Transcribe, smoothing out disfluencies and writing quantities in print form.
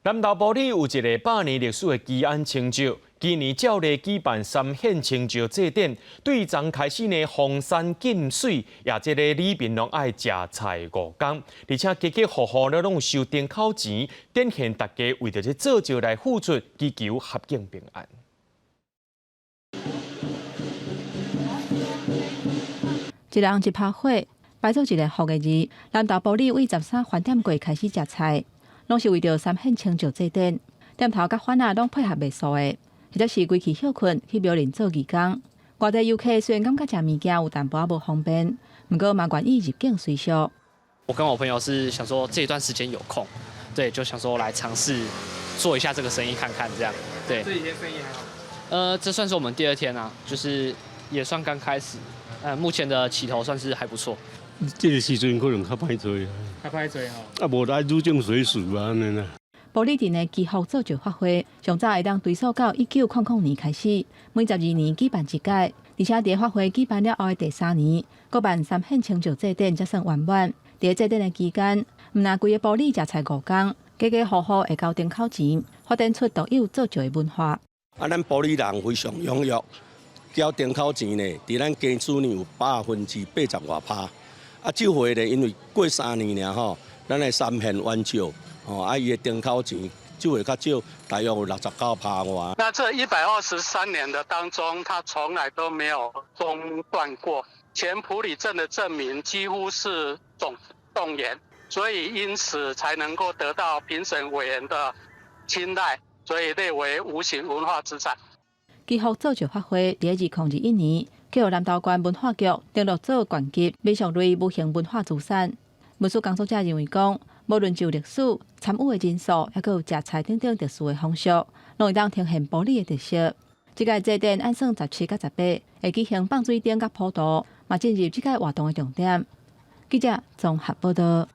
南投埔里有一个百年歷史的基安清醮，今年照例舉辦三獻清醮祭典，對昨開始呢，封山禁水，也這個里民攏愛食菜五工，而且家家戶戶咧攏有收燈口錢，展現大家為著這做醮來付出，祈求合境平安。一人一拍火，擺做一个福的字。南投埔里對13番店粿開始食菜，攏是為著三獻清醮祭典，店頭佮販仔攏配合賣素的，或者是規氣歇睏去廟裡做義工。外地遊客雖然感覺食物件有淡薄仔無方便，毋過嘛願意入境隨俗。我跟我朋友是想說這一段時間有空，對，就想說來嘗試做一下這個生意看看，這樣。對。這幾天生意還好？這算是我們第二天啊，就是也算剛開始，目前的起頭算是還不錯。這個時陣可能較歹做啊，較歹做吼。啊，無來入境隨俗啊，按呢啦。埔里鎮的祈福做醮法會，上早會當追溯到1900年開始，每12年舉辦一屆，而且佇法會舉辦了後的第三年，閣辦三獻清醮祭典才算圓滿。佇祭典的期間，毋但規個埔里食菜五工，家家戶戶會交燈口錢，發展出獨有做醮的文化。啊，咱埔里人非常踴躍，交燈口錢呢，佇咱家主呢有80%外趴。啊，這回呢，因為過三年爾吼，咱的三獻完醮，吼，啊，伊的燈口錢就會較少，大約有69趴外。那這123年的當中，它從來都沒有中斷過。全埔里鎮的鎮民幾乎是總動員，所以因此才能夠得到評審委員的青睞，所以列為無形文化資產。祈福做醮法會佇2021年，予南投縣文化局登錄做縣級民俗類無形文化資產。文史工作者認為講，無論就歷史參與的人數，抑閣有食菜等等特殊的風俗，攏會當呈現埔里的特色。這屆祭典按算17佮18，會舉行放水燈佮普渡，嘛進入這屆活動的重點。記者綜合報道。